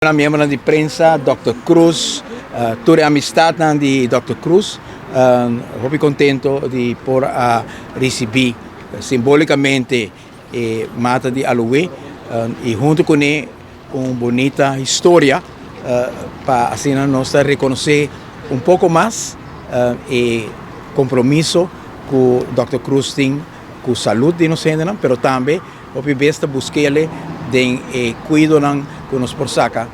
Na miembronan di prensa, Dòkter Cruz, tur e amistadnan di Dòkter Cruz, hopi contento di por a ricibi simbolicamente e mata di aloe y hunto cune un bunita historia pa asina nos ta reconoce un poco mas e compromiso cu Dòkter Cruz tin cu salud di nos hendenan, pero tambe Hopi bes ta busk'ele den e kuidonan ku nos por saka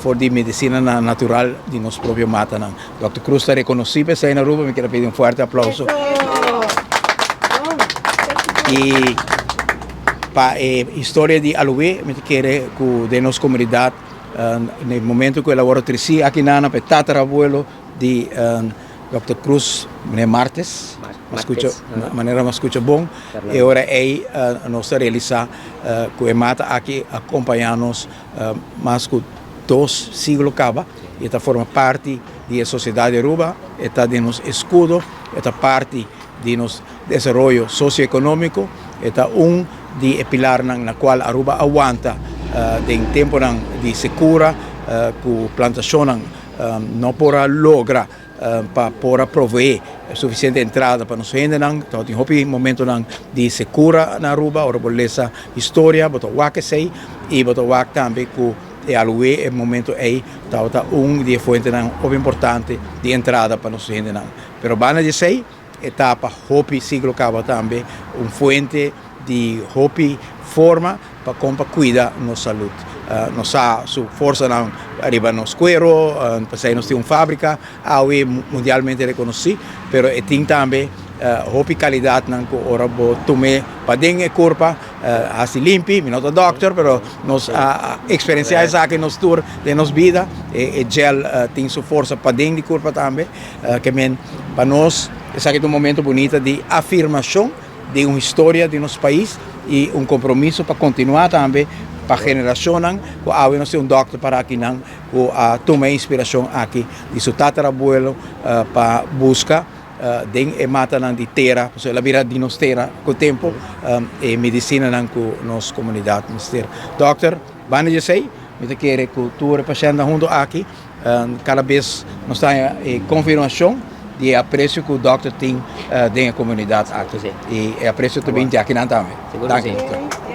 for di medisinanan natural di nos propio matanan. Dòkter Cruz ta rekonosí pa esei na Aruba, mi kier a pidi un fuerte aplauso. I pa e historia di Aloe, mi ta kere ku den nos komunidat na e momento ku el a wòrdu tresí aki nan pa e tatarabuelo di Dòkter Cruz, meneer Martes, manera mi a skucha bon, e ora ei nos ta realisá ku e mata aki a kompañá nos mas ku dos siglo kaba i e ta forma parti di e sosiedat di Aruba, e ta den nos eskudo, e ta parti di nos desaroyo sosioekonómiko, e ta un di e pilarnan na kual Aruba a wanta den tempunan di sekura ku plantashonnan no por a logra pa por a proveé sufisiente entrada pa nos hendenan. Tabatin hopi momentonan di sekura na Aruba. Ora bo lesa historia bo ta wak esei i bo ta wak tambe ku e aloe e momento ei tabata un di e fuentenan hopi importante di entrada pa nos hendenan. Pero banda di esei e ta pa hopi siglo kaba tambe un fuente di hopi forma pa kon pa kuida nos salud. Nos sa su forsanan riba nos kuero, p'esei nos tin un fabrika awe mundialmente rekonosí, pero e tin tambe hopi kalidatnan ku ora bo tum'é paden e kurpa hasi limpi. Mi no ta dòkter, pero nos a eksperensiá esaki nos tur den nos bida. E gel tin su forsa paden di kurpa tambe. Ke men pa nos esaki ta un momento bunita di afirmashon di un historia di nos pais y un compromiso pa continua tambe pa generacionnan cu awe nos tin un dokter para akinan cu a tuma e inspiracion aki di su tatarabuelo pa busca den e matanan di tera, pasobra el a bira di nos tera cu tempo, e medicinanan cu nos comunidad mester. Dokter, banda di esey mi ta kere cu tur e pashentnan hunto aki Kada bes nos ta haña e konfirmashon di e apresio ku dòkter tin den e komunidat aki. I e apresio ta bin di akinan tambe. Danki, dòkter.